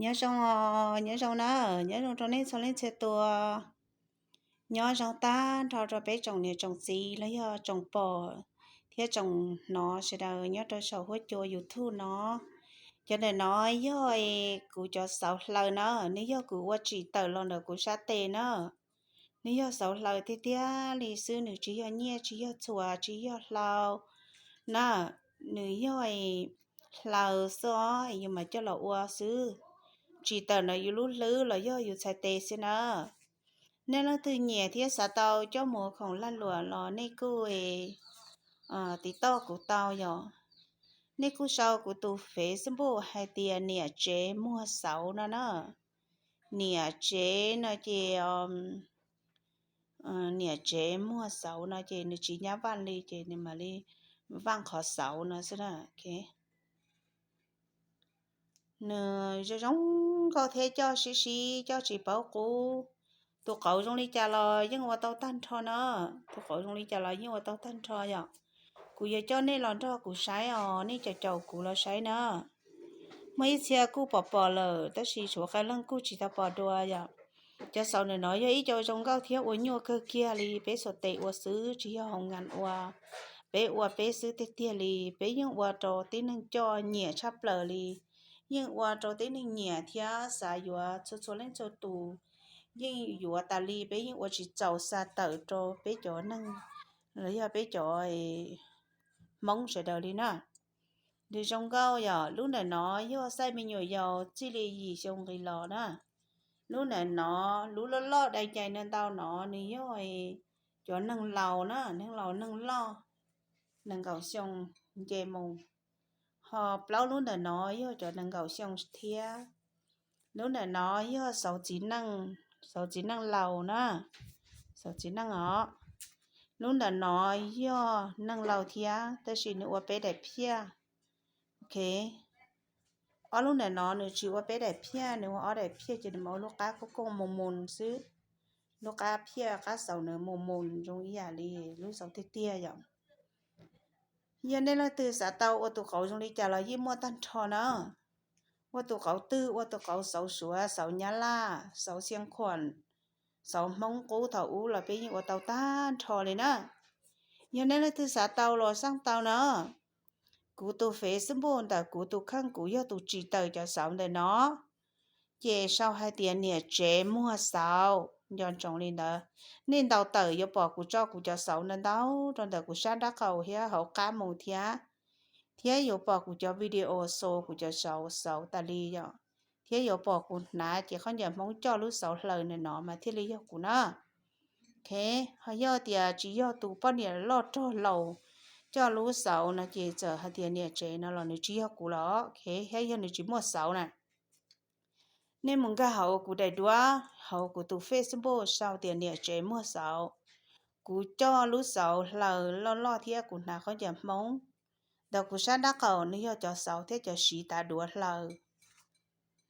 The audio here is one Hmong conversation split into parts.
Nyob zoo, nyob zoo na, nyob zoo rau nej txhua leej txhia tus. Nyob zoo tag nrho rau peb tsoom niam tsoom txiv los yog tsoom pom thiab tsoom hnov sawv daws nyob rau saum huab cua YouTube no. Cov ntawm no yog kuv cov xauv hlaws na, nws yog kuv ua tsim tawm los ntawm kuv sab tes na. Nws yog xauv hlaws tiag tiag li xwb, nws tsis yog nyiaj tsis yog txhuas tsis yog hlau na, nws yog hlaws xwb os, yus mam coj los ua xwb. Tsim tawm ntawm yus lub hlwb los yog yus txhais tes xwb na. Nej leej twg nyiam thiab xav tau coj mus khoom lag luam los nej kuj tiv toj kuv tau yom. Nej kuj sau kuv tus Facebook hais tias niam tsev muag xauv no na. Niam tsev no ces, niam tsev muag xauv no ces nws tsis nyab vaj li ces nws mam li vaj qhov xauv no xwb na. Nws zoo zoo nkauj thiab coj sib sib coj tsis paub qub. Tus qauv zoo li cas los yeej ua tau tag nrho na. Tus qauv zoo li cas los yeej ua tau tag nrho yom. Kuv yuav coj nej los nrog kuv saib os, nej caum caum kuv los saib na. Muaj ib txhia kuj pom pom lawm tab sis tshuav qee leej kuj tsis tau pom dua yom. Cov xauv ntawm no yog ib co zoo nkauj thiab ua nyuaj kawg kiag li, peb xuas tes ua xwb tsis yog hoo ngas ua. Peb ua peb xwb tiag tiag li, peb yeej ua rau tib neeg coj nyiam tshaj plaws li. Yeej ua rau tib neeg nyiam thiab xav yuav txhua txhua leej txhua tus. Yeej yuav tas li, peb yeej ua tsis txaus xa tawm rau peb cov neeg los yog peb cov Hmoob sawv daws li na. Nws zoo nkauj yom, lub ntawm no yog xaij me nyuam yaus txij li yim xyoo nqis los na. Lub ntawm no, lub loj loj dai cais no ntau no nws yog cov neeg laus na, neeg laus neeg loj, nees nkaum xyoo nce mus. Ho plaub lub ntawm no yog cov nees nkaum xyoo thiab. Lub ntawm no yog xauv txiv neej, xauv txiv neej laus na, xauv txiv neej os. Lub ntawm no yog neeg laus thiab tab sis nws ua peb daim phiaj. Ok, ob lub ntawm no nws tsis ua peb daim phiaj, nws ua ob daim phiaj ces nws mas ua lub qab kooj kooj mus mus xwb. Lub qab phiaj qab xauv nws mus mus zoo ib yam li lub xauv tiag tiag yom. Yog nej leej twg xav tau ua tus qauv zoo li cas los yeej muaj tag nrho na. Ua tus qauv twg, ua tus qauv xauv Suav, xauv Nyab Laj, xauv Xiav Khuam, xauv Hmoob qub thaum ub los peb yeej ua tau tag nrho li na. Yog nej leej twg xav tau los xaj tau na. Kuv tus Facebook ntawm kuv tus kheej kuv yog tus tsim tawm cov xauv ntawm no. Ces sau hais tias niam tsev muag xauv nco ntsoov li ntawd. Nej ntaus tawm yuav pom kuv tso kuv cov xauv ntau ntau rau ntawm kuv sab nraub qaum thiab hauv qab mus thiab. Thiab yuav pom kuv cov video xauv, kuv cov xauv xauv tas li yom. Thiab yuav pom kuv hnav ces khaub ncaws Hmoob coj lub xauv hlaws ntawm no mas thiaj li yog kuv na. Ok, ho yog tias tsis yog tus poj niam loj rog laus coj lub xauv no ces txawm hais tias niam tsev no los nws tsis yog kuv los ok, thiab yog nws tsis muaj xauv na. Nej mus nkag hauv kuv daim duab hauv kuv tus Facebook sau tias niam tsev muag xauv. Kuv coj lub xauv hlaws loj loj thiab kuv hnav khaub ncaws Hmoob. Ntawm kuv sab nraub qaum nws yog cov xauv thiab cov siv tav duav hlaws.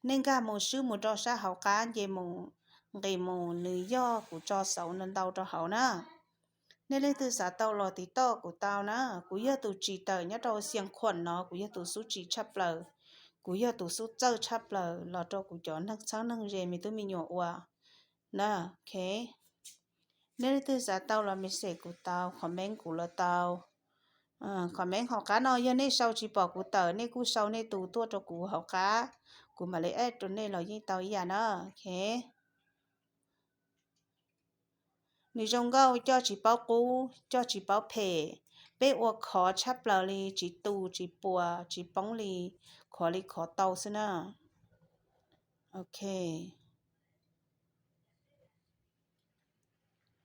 Nej nkag mus swb mus rau sab hauv qab nce mus nqis mus nws yog kuv tso xauv ntau ntau rau hauv na. Nej leej twg xav tau los tiv toj kuv tau na, kuv yog tus tsim tawm nyob rau Xiav Khuam no, kuv yog tus xub tsim tshaj plaws, kuv yog tus xub txawj tshaj plaws los rau kuv cov neeg txheeb neeg ze me tub me nyuam ua na. Ok, nej leej twg xav tau los message kuv tau, comment kuv los tau. Comment hauv qab no yog nej sau tsis pom kuv tawm nej kuj sau nej tus tuaj rau kuv hauv qab, kuv mam li add rau nej los yeej tau ib yam na. Ok, nws zoo nkauj coj tsis paub qub coj tsis paub phem. Peb ua khov tshaj plaws li, tsis tu tsis puas tsis poob li, khov li khov tau xwb na. Ok,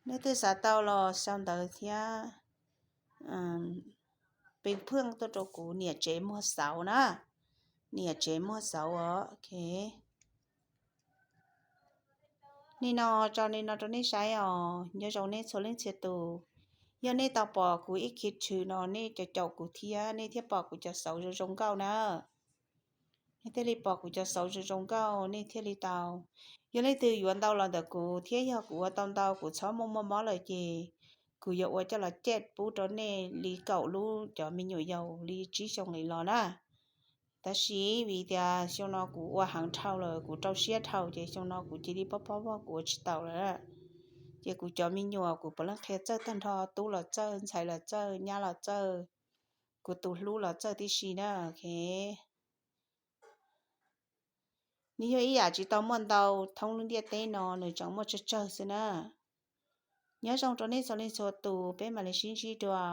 nej twg xav tau los sau ntawv thiab pes phwj tuaj rau kuv niam tsev muag xauv na. Niam tsev muag xauv os. Ok, nim no tso li no rau nej saib os, nyob zoo nej txhua leej txhia tus. Yog nej tau pom kuv ib khib tshwm no nej caum caum kuv thiab nej thiaj pom kuv cov xauv zoo zoo nkauj na. Nej thiaj li pom kuv cov xauv zoo zoo nkauj nej thiaj li tau. Yog leej twg yuav ntau los ntawm kuv thiab yog kuv ua tau ntau kuv txhob muaj muaj mob lawm ces kuv yuav ua coj los caj pub rau nej li kaum lub cov me nyuam yaus li tsib xyoo li los na. Tab sis vim tias xyoo no kuv ua heev dhau lawm, kuv rau siab dhau ces xyoo no kuv cia li pob pob vog kuv ua tsis taus lawm. Ces kuv cov me nyuam kuv puav leej qhia txawj tag nrho, tub los txawj, ntxhais los txawj, nyab los txawj, kuv tus hlub los txawj tib si na. Nws yog ib yam tsis tau muaj ntau thoob lub ntiaj teb no, nws tseem muaj tsawg tsawg xwb na. Nyob zoo rau nej txhua leej txhua tus, peb mam li sib ntsib dua.